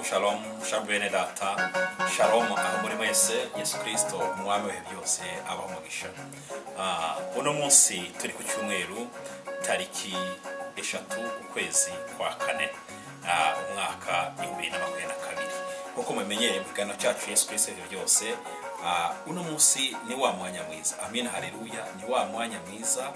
Shalom, shalom, shalom bene data, shalom aho muri mwese. Yesu Kristo umwami w'ibihe byose abaho umugisha. Uno munsi turi ku cyumweru, tariki 3 ukwezi kwa kane, umwaka 2022. Nkuko mubimenyereye mu kiganiro cyacu Yesu Kristo ibihe byose, uno munsi ni wa mwanya mwiza, amin, haleluya, ni wa mwanya mwiza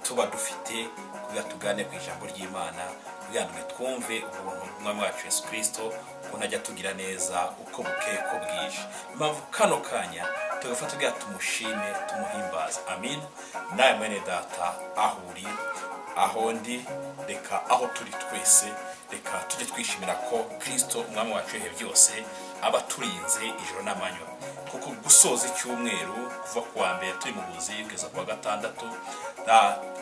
tuba dufite kugira tugane ku ijambo ry'Imana, kugira ngo twumve ubuntu bw'Umwami wacu Yesu Kristo, ukuntu ajya tugira neza uko bukeye uko bwije. Impamvu kano kanya tugafata kugira tumushime, tumuhimbaze, amin. Nawe mwene data, aho uri, aho ndi, reka aho turi twese, reka tujye twishimira ko Kristo umwami wacu ibihe byose aba aturinze ijoro n'amanywa, kuko gusoza icyumweru kuva ku wa mbere turi mu buzi kugeza ku wa gatandatu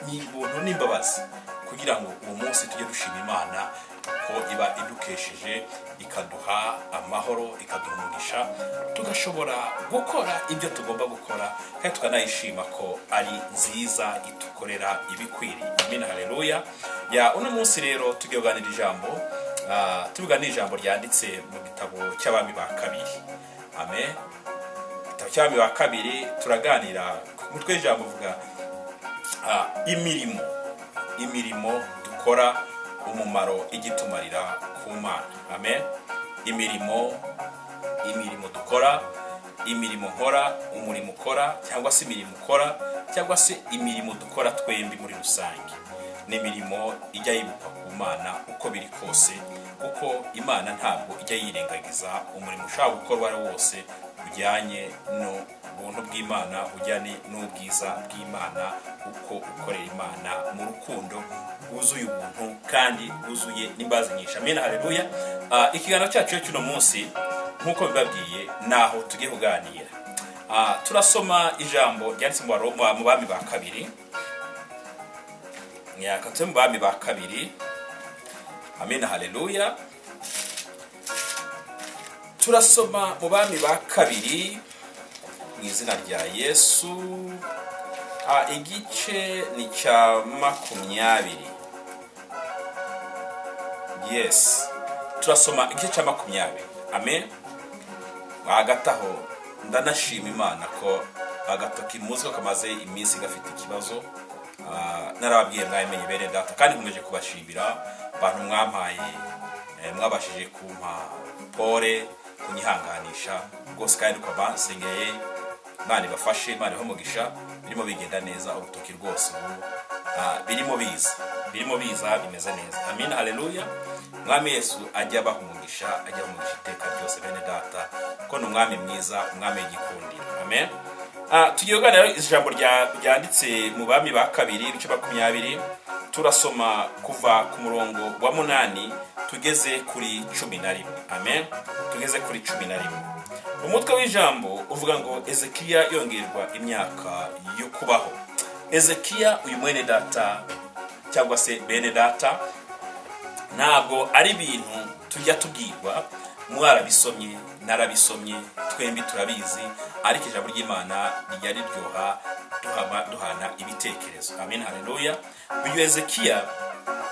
ni ubuntu n'imbabazi, kugira ngo uwo munsi tujye dushima Imana ko iba idukesheje, ikaduha amahoro, ikaduha umugisha, tugashobora gukora ibyo tugomba gukora, kandi tukanayishima ko ari nziza, itukorera ibikwiriye. Amen, haleluya. Ya, uno munsi rero tugiye kuganira ijambo, tuganira ijambo ryanditse mu gitabo cy'Abami ba Kabiri. Amen. Igitabo cy'Abami ba Kabiri, turaganira ku mutwe w'ijambo uvuga imirimo dukora, umumaro igitumarira ku Mana. Amen. Imirimo dukora, imirimo nkora, umurimo ukora, cyangwa se imirimo ukora, cyangwa se imirimo dukora twembi muri rusange, ni imirimo ijya yibukwa ku Mana uko biri kose, kuko Imana ntabwo ijya yirengagiza umurimo ushobora gukora uwo ari wo wose ujyanye n'ubuntu bw'Imana, ujyanye n'ubwiza bw'Imana, uko ukorera Imana mu rukundo rwuzuye ubuntu kandi rwuzuye n'imbabazi nyinshi. Amen, haleluya. Ikiganiro cyacu cy'uno munsi, nk'uko bibabwiye, naho tugiye kuganira, turasoma ijambo ryanditse mu Baroma, mu Bami ba Kabiri. Nyaka tube mu Bami ba Kabiri. Amen, haleluya. Turasoma mu Bami ba Kabiri mu izina rya Yesu. Igice ni cya 20. Yes, turasoma igice cya 20. Amen. Hagati aho ndanashima Imana ko agatoki muzi ko kamaze iminsi gafite ikibazo. Narababwiye, mwabimenye bene data, kandi nkomeje kubashimira abantu mwampaye, mwabashije kumpa pole, kunyihanganisha rwose, kandi uko bansengeye, Imana ibafashe, Imana ibahe umugisha. Birimo bigenda neza, urutoki rwose ubu birimo biza, bimeze neza. Amin, haleluya. Umwami Yesu ajya abaha umugisha, ajya abaha umugisha iteka ryose bene data, ko ni umwami mwiza, umwami w'igikundiro. Amen. Tugiye kuganira ijambo ryanditse mu Bami ba Kabiri, ibice 20. Turasoma kuva ku murongo wa 8 tugeze kuri 11. Amen, tugeze kuri 11. Umutwe w'ijambo uvuga ngo Ezekiya yongerwa imyaka yo kubaho. Ezekiya uyu mwene data, cyangwa se bene data, ntabwo ari ibintu tujya tubwirwa. Mwarabisomye, narabisomye, twembi turabizi, ariko ijambo ry'Imana rijya riryoha duhana ibitekerezo. Amen, haleluya. Uyu Ezekiya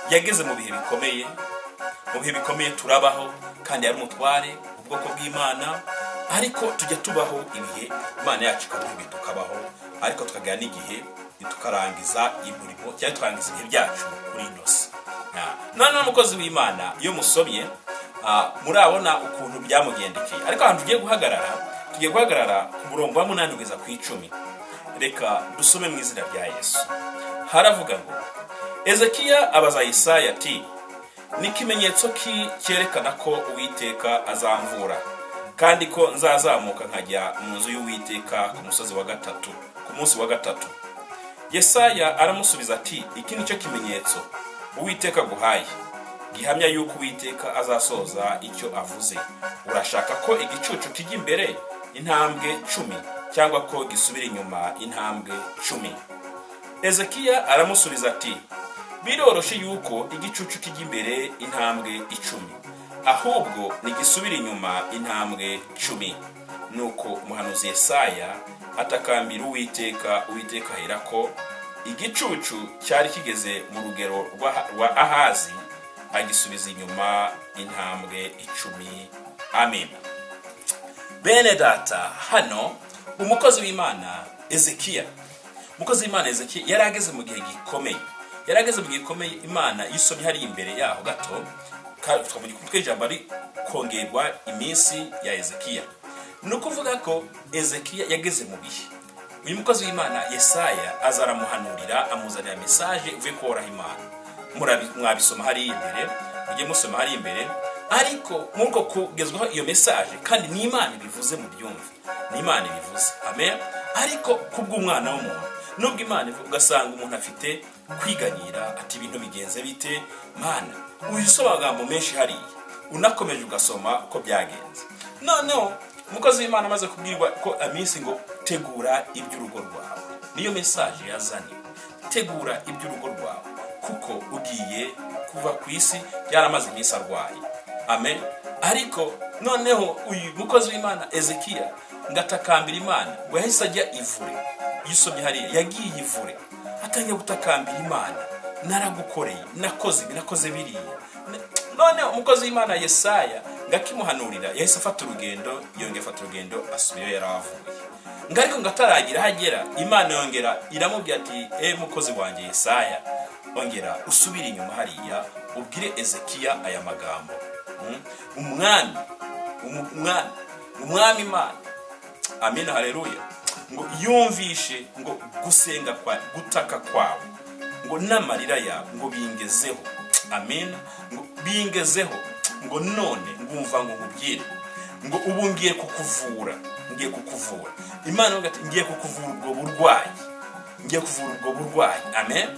yageze mu bihe bikomeye, mu bihe bikomeye turabaho, kandi yari umutware ubwoko bw'Imana. Ariko tujya tubaho ibihe, Imana yacu ikaduha ibihe tukabaho, ariko tukagira n'igihe tukarangiza umurimo cyangwa tukarangiza ibihe byacu kuri ino si. Noneho umukozi w'Imana iyo musomye, murabona ukuntu byamugendekeye. Ariko ahantu tugiye guhagarara ku murongo wa 8 kugeza ku 10. Reka dusome mu izina rya Yesu. Haravuga ngo: Ezekiya abaza Yesaya ati: "Ni ikimenyetso ki cyerekana ko Uwiteka azamvura, kandi ko nzazamuka nkajya mu nzu y'Uwiteka ku musozi wa gatatu, ku munsi wa gatatu?" Yesaya aramusubiza ati: "Iki ni cyo kimenyetso Uwiteka aguhaye gihamya yuko Uwiteka azasohoza icyo avuze: Urashaka ko igicucu kijya imbere intambwe 10, cyangwa ko gisubira inyuma intambwe 10?" Ezekiya aramusubiza ati: "Biroroshye yuko igicucu kijya imbere intambwe 10, ahubwo ntigisubire inyuma intambwe 10." Nuko umuhanuzi Yesaya atakambira Uwiteka. Uwiteka aherako igicucu cyari kigeze mu rugero rwa Ahazi. Agisubiza inyuma intambwe 10. Amina. Bene data, hano umukozi w'Imana Ezekiya, umukozi w'Imana Ezekiya yari ageze mu gihe gikomeye, yari ageze mu gihe gikomeye. Imana iyo usomye hari imbere yaho gato, twavuga ku ijambo ari kongerwa iminsi ya Ezekiya. Ni ukuvuga ko Ezekiya yageze mu bihe uyu mukozi w'Imana Yesaya aza aramuhanurira, amuzanira message ivuye kuhoraho Imana. Mwabisoma hariya imbere, mujye musoma hariya imbere. Ariko muri uko kugezwaho iyo message, kandi ni Imana ibivuze, mu byumve, ni Imana ibivuze, amen. Ariko kubw'umwana w'umuntu, nubwo Imana ivuga, ugasanga umuntu afite kwiganyira, ati: "Ibintu bigenze bite, Mana?" Uyu usoma amagambo menshi hariya, unakomeje ugasoma uko byagenze. Noneho umukozi w'Imana amaze kubwirwa ko aminsi ngo tegura iby'urugo rwawe, niyo message yazanye: tegura iby'urugo rwawe kuko ugiye kuva ku isi. Byaramaze iminsi arwaye, amen. Ariko noneho uyu mukozi w'Imana Ezekiya ngatakambira Imana, ngo yahise ajya ivure. Iyo usomye hariya, yagiye ivure, atangira gutakambira Imana: "Naragukoreye, nakoze ibi, nakoze biriya." Noneho umukozi w'Imana Yesaya ngakimuhanurira, yahise afata urugendo, yongera afata urugendo, asubirayo yari avuye. Ngo ariko ngo ataragira aho agera, Imana yongera iramubwira ati: "E mukozi wanjye Yesaya, ongera usubire inyuma hariya ubwire Ezekiya aya magambo." Umwami, umwami Imana, amina, haleluya, ngo yumvishe ngo gusenga kwa gutaka kwawe, ngo n'amarira yawe ngo bingezeho, amina, ngo bingezeho, ngo none ngumva ngo nkubwire ngo ubu ngiye kukuvura, ngiye kukuvura. Imana ivuga ati: "Ngiye kukuvura ubwo burwayi, ngiye kuvura ubwo burwayi." Amen.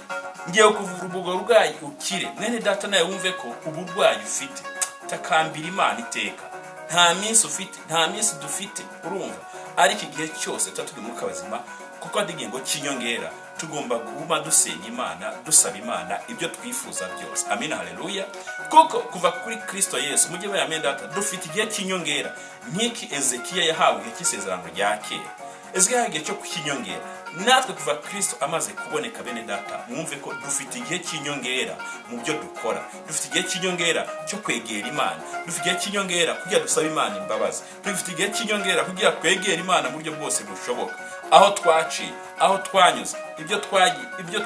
Ngiye kuvura ubwo burwayi ukire. Mwene data, nawe wumve ko uburwayi ufite, takambira Imana iteka. Nta minsi ufite, nta minsi dufite, urumva, ariko igihe cyose tuba turi mu bazima, kuko ari ingingo cy'inyongera, tugomba kuba dusenga Imana, dusaba Imana ibyo twifuza byose. Amina, haleluya. Kuko kuva kuri Kristo Yesu, mujye menya data, dufite igihe cy'inyongera nk'iki Ezekiya yahawe igihe cy'isezerano rya kera. Ezekiya yahawe igihe cyo kukinyongera. Natwe kuva Kristo amaze kuboneka, bene data, mwumve ko dufite igihe cy'inyongera mu byo dukora, dufite igihe cy'inyongera cyo kwegera Imana, dufite igihe cy'inyongera kugira dusabe Imana imbabazi, dufite igihe cy'inyongera kugira twegere Imana mu buryo bwose bushoboka. Aho twaciye, aho twanyuze, ibyo twagiye, ibyo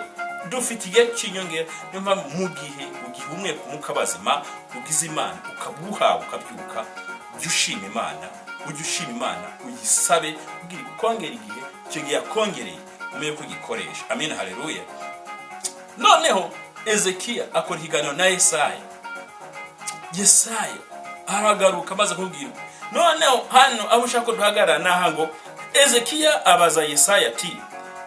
dufite igihe cy'inyongera. Niyo mpamvu mu gihe ugihumeka umwuka bazima, ugize Imana ukabuhawe, ukabyuka, ujye ushima Imana, ujye ushima Imana, uyisabe kugira ikongera igihe. Icyo gihe yakongereye, umenye ko ugikoresha. Amina, haleluya. Noneho Ezekiya akora ikiganiro na Yesaya. Yesaya aragaruka amaze kubwira. Noneho hano aho ushaka ko duhagarara ni aha, ngo Ezekiya abaza Yesaya ati: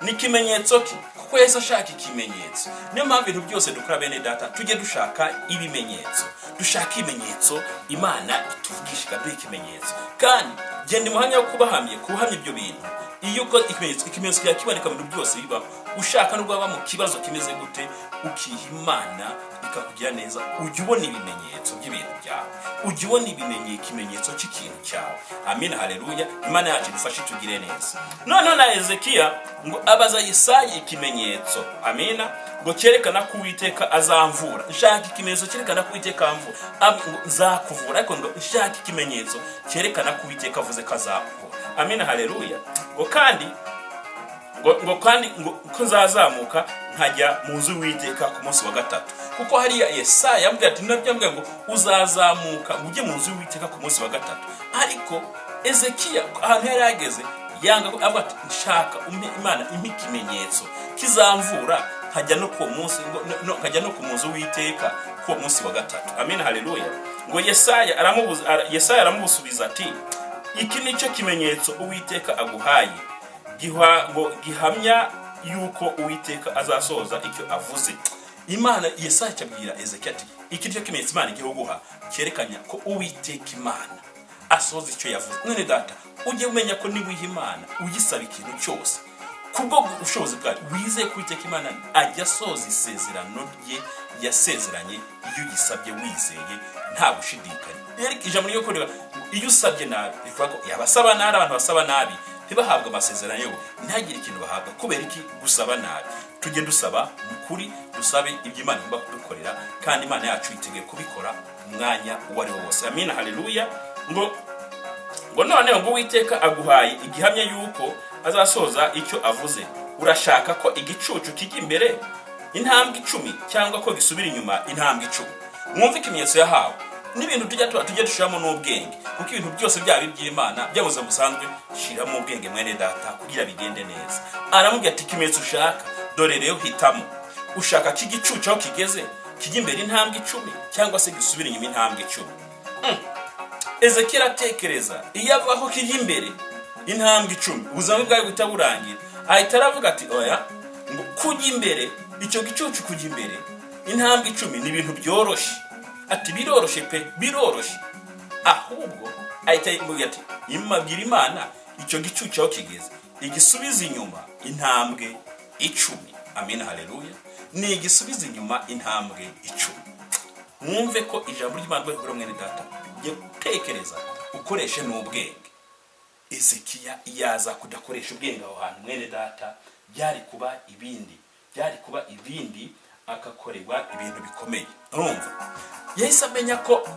"Ni ikimenyetso ki?" Kuko yahise ashaka ikimenyetso. Niyo mpamvu ibintu byose dukora, bene data, tujye dushaka ibimenyetso, dushaka ibimenyetso. Imana ituvugisha, ikaduha ikimenyetso. Kandi genda umuhamya wo kubahamye kuhamya ibyo bintu. Iyo uko ikimenyetso, ikimenyetso kijya kiboneka mu bintu byose bibaho. Ushaka nubwo waba mu kibazo kimeze gute, ukiha Imana ikakugira neza, ujya ubona ibimenyetso by'ibintu byawe, ujya ubona ikimenyetso cy'ikintu cyawe. Amina, haleluya. Imana yacu idufashe, tugire neza. Noneho na Ezekiya ngo abaza Yesaya ikimenyetso, amina, ngo cyerekana ko Uwiteka azamvura. "Nshaka ikimenyetso cyerekana ko Uwiteka amvura." Ngo nzakuvura, ariko ngo nshaka ikimenyetso cyerekana ko Uwiteka avuze ko azakuvura. Amina, haleluya. Ngo kandi ngo kandi ngo ko nzazamuka nkajya mu nzu y'Uwiteka ku munsi wa gatatu. Kuko hariya Yesaya yambwiye ati, nabyo yambwiye ngo uzazamuka ngo ujye mu nzu y'Uwiteka ku munsi wa gatatu. Ariko Ezekiya ahantu yari yageze yanga, avuga ati: "Nshaka umpe Imana, impe ikimenyetso kizamvura nkajya no ku munsi ngo nkajya no ku munzu w'Uwiteka ku munsi wa gatatu." Amen, haleluya. Ngo Yesaya aramubuza, Yesaya aramusubiza ati: "Iki nicyo kimenyetso Uwiteka aguhaye giha, ngo gihamya yuko Uwiteka azasohoza icyo avuze." Imana, Yesaya cyabwira Ezekiya ati: "Iki nicyo kimenyetso Imana igiye kuguha cyerekana ko Uwiteka Imana asohoza icyo yavuze." Mwene data, ujye umenya ko niba uyiha Imana, uyisaba ikintu cyose kubwo ubushobozi bwayo, wizeye ko Uwiteka Imana ajya asohoza isezerano rye yasezeranye iyo ugisabye wizeye nta gushidikanya. Rero ijambo ryo kureba, iyo usabye nabi, rivuga ko yabasaba nabi, abantu basaba nabi Ntibahabwe amasezerano yo, ntihagire ikintu bahabwa. Kubera iki? Gusaba nabi. Tujye dusaba mu kuri, dusabe ibyo Imana igomba kudukorera, kandi Imana yacu yiteguye kubikora umwanya uwo ari wo wose. Amina, haleluya. Ngo noneho ngo Uwiteka aguhaye igihamya yuko azasohoza icyo avuze. Urashaka ko igicucu kijya imbere intambwe 10 cyangwa ko gisubira inyuma intambwe 10? Mwumve ikimenyetso yahawe n'ibintu tujya dushiramo n'ubwenge, kuko ibintu byose byaba iby'Imana byabuze busanzwe. Shiramo ubwenge, mwene data, kugira bigende neza. Aramubwira ati: "Ikimenyetso ushaka, dore rero hitamo. Ushaka ko igicucu aho kigeze kijya imbere intambwe 10 cyangwa se gisubira inyuma intambwe 10?" Ezekiel atekereza iyo avuga ko kijya imbere intambwe 10, ubuzima bwe bwari guhita burangira. Ahita aravuga ati: "Oya." Ngo kujya imbere, icyo gicucu kujya imbere intambwe 10 ni ibintu byoroshye. Ati: "Biroroshye pe, biroroshye." Ahubwo ahita yimubwira ati: "Imabwira Imana icyo gicucu aho kigeze igisubiza inyuma intambwe 10." Amina, haleluya. Ni igisubiza inyuma intambwe 10. Mwumve ko ijambo ry'Imana rwego, mwene data, ujye gutekereza ukoreshe n'ubwenge. Ezekiya yaza kudakoresha ubwenge aho hantu, mwene data, byari kuba ibindi, byari kuba ibindi, akakorerwa ibintu bikomeye. Urumva yahise amenya ko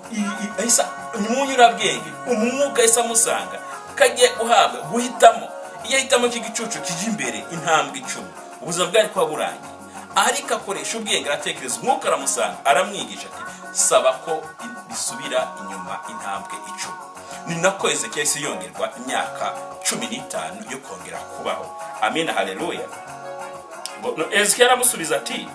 yahise umunyurabwenge, umwuka yahise amusanga kagiye guhabwa guhitamo. Iyo ahitamo iki gicucu kijya imbere intambwe 10, ubuzima bwari kuba burangiye. Ariko akoresha ubwenge, aratekereza, umwuka aramusanga, aramwigisha ati: "Saba ko bisubira inyuma intambwe 10." Ni nako Ezekiya yahise yongerwa imyaka 15 yo kongera kubaho. Amina, haleluya. Ngo no, Ezekiya aramusubiza ati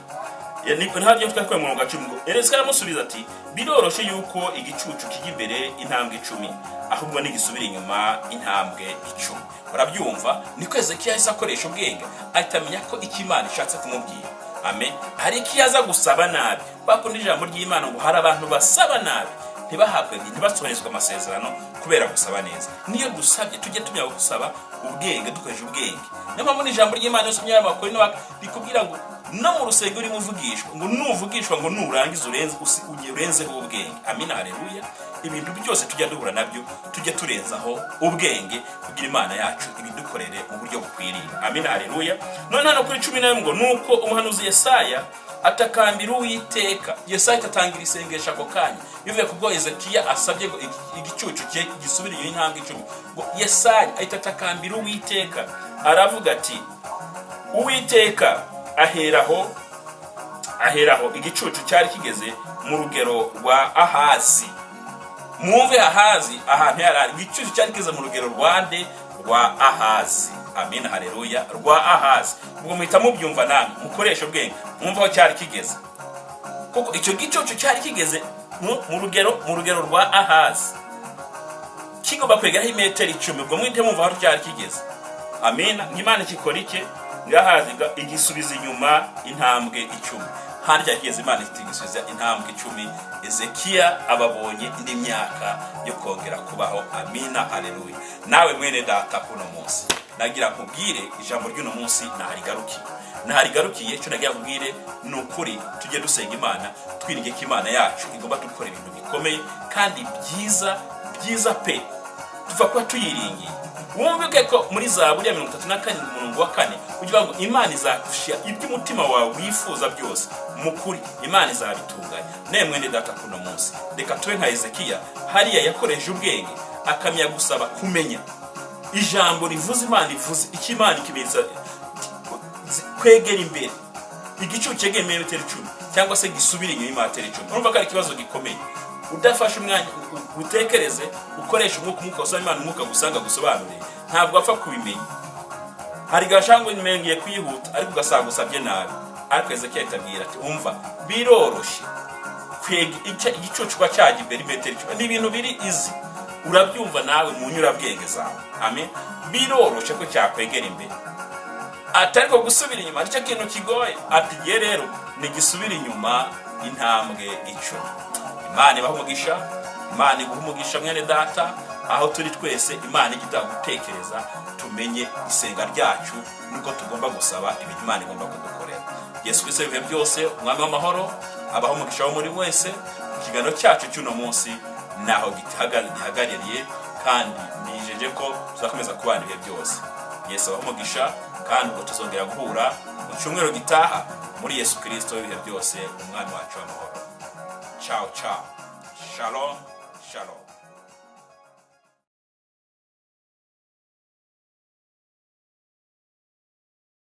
ntabyo twakwiye mu murongo wa 10. Ngo Ezekiya aramusubiza ati: "Biroroshye yuko igicucu kijya imbere intambwe 10, ahubwo ntigisubira inyuma intambwe 10." Urabyumva, niko Ezekiya yahise akoresha ubwenge, ahita amenya ko icyo Imana ishatse kumubwira. Amen. Ariko iyo aza gusaba nabi, bakunda ijambo ry'Imana ngo hari abantu basaba nabi ntibahabwe, ntibasoherezwe amasezerano kubera gusaba neza. Niyo dusabye, tujye tumenya gusaba ubwenge, dukoresha ubwenge. Niyo mpamvu n'ijambo ry'Imana yose amakuru rikubwira ngo no mu rusengero urimo uvugishwa, ngo nuvugishwa, ngo nurangiza urenze urenzeho ubwenge. Amina, haleluya. Ibintu byose tujya duhura nabyo, tujye turenzaho ubwenge kugira Imana yacu ibidukorere mu buryo bukwiriye. Amina, haleluya. None hano kuri 11 ngo nuko umuhanuzi Yesaya atakambira Uwiteka. Yesaya atangira isengesho ako kanya bivuye kubwo Hezekiya asabye ngo igicucu cye gisubire inyuma intambwe 10. Ngo Yesaya ahita atakambira Uwiteka, aravuga ati: "Uwiteka aheraho igicucu cyari kigeze mu rugero rwa Ahazi." Mwumve Ahazi ahantu yari ari. Igicucu cyari kigeze mu rugero rwa nde? Rwa Ahazi. Amina, haleluya. Rwa Ahazi. Ubwo muhita mubyumva namwe, mukoresha ubwenge, mwumve aho cyari kigeze, kuko icyo gicucu cyari kigeze mu rugero rwa Ahazi, kigomba kwegeraho imetero 10. Ubwo muhite mumva aho cyari kigeze. Amina. Nk'Imana ikikora iki ngahazi, igisubiza inyuma intambwe 10. Handi cyari kigeze, Imana igisubiza intambwe 10. Ezekiya ababonye indi myaka yo kongera kubaho. Amina, haleluya. Nawe mwene data, kuno munsi nagira nkubwire ijambo ry'uno munsi ntaharigarukiye, ntaharigarukiye. Icyo nagira nkubwire ni ukuri, tujye dusenga Imana twiringe ko Imana yacu igomba dukora ibintu bikomeye kandi byiza, byiza pe, tuva kuba tuyiringiye. Wumvike ko muri Zaburi ya 37 umurongo wa 4 ugira ngo Imana izagushira ibyo umutima wawe wifuza byose. Mu kuri Imana izabitunganya. Nawe mwene data, kuno munsi reka tube nka Hezekiya hariya yakoresheje ubwenge, akamenya gusaba, kumenya ijambo rivuze, Imana ivuze icyo, Imana ikimenyetso kwegera imbere, igicucu cyegera imbere metero 10 cyangwa se gisubira inyuma metero 10. Urumva ko ari ikibazo gikomeye. Udafashe umwanya utekereze, ukoreshe umwuka, umwuka usaba Imana, umwuka gusanga gusobanuriye, ntabwo wapfa kubimenya. Hari igihe washaka ngo ngiye kwihuta, ariko ugasanga usabye nabi. Ariko Hezekiya ahita abwira ati: "Umva, biroroshye kwega igicucu kuba cyajya imbere metero 10, ni ibintu biri izi." Urabyumva nawe mu nyurabwenge zawe. Amen. Biroroshye ko cyakwegera imbere, ati ariko gusubira inyuma nicyo kintu kigoye. Ati: "Igihe rero nigisubira inyuma intambwe 10." Imana ibaha umugisha, Imana iguha umugisha mwene data. Aho turi twese, Imana ijya gutekereza, tumenye isenga ryacu nuko tugomba gusaba ibintu Imana igomba kudukorera. Yesu Kristo ibihe byose, umwami w'amahoro, abaho umugisha wo muri wese. Ikiganiro cyacu cy'uno munsi naho gihagarariye, kandi nijeje. Mbijeje ko tuzakomeza kubana ibihe byose. Yesu abahe umugisha, kandi ubwo tuzongera guhura mu cyumweru gitaha muri Yesu Kirisito w'ibihe byose, umwami wacu w'amahoro. Ciao ciao, shalom shalom.